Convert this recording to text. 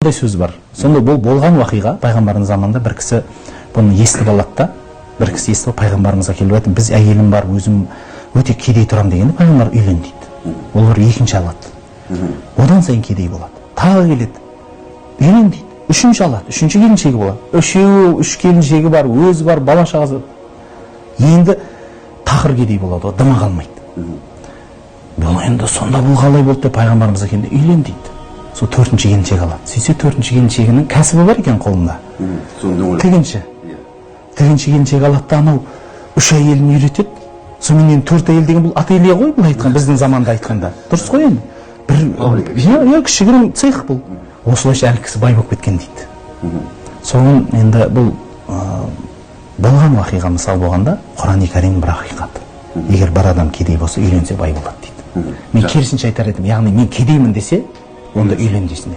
Сондай сөз бар. Сонда бұл болған уақиға. Пайғамбардың заманында бір кісі бұны естіп алады да, бір кісі естіп алып, пайғамбарымызға келіп айтады: «Біз, әйелім бар, өзім өте кедей тұрамын», — дегенде, пайғамбар: «Үйлен», — дейді. Ол бір екінші алады, одан сайын кедей болады. Тағы келеді: «Үйлен», — дейді. Үшінші алады, үшінші келіншегі болады. Үшеуі, үш келіншегі бар, өзі бар, бала шағасы бар. Енді тақыр кедей болады ғой, дымы қалмайды бұл енді. «Сонда бұл қалай болды?» — деп пайғамбарымыз келгенде: «Үйлен», — дейді. Сол төртінші келіншек алады. Сөйтсе, төртінші келіншегінің кәсібі бар екен қолында. Соны. Тігінші. Тігінші келіншек алады да, анау үш әйелін үйретеді. Сонымен енді төрт әйел деген бұл ателье ғой, былай айтқан, біздің заманда айтқанда дұрыс қой енді, бір, иә, кішігірім цех бұл. Осылайша әлгі кісі бай болып кеткен дейді. Соған енді бұл болған уақиға мысал болғанда, Құрани Кәрим бір ақиқат: егер бір адам кедей болса, үйленсе, бай болады дейді. Мен керісінше айтар едім, яғни мен кедеймін десе, онда үйлен дейсің.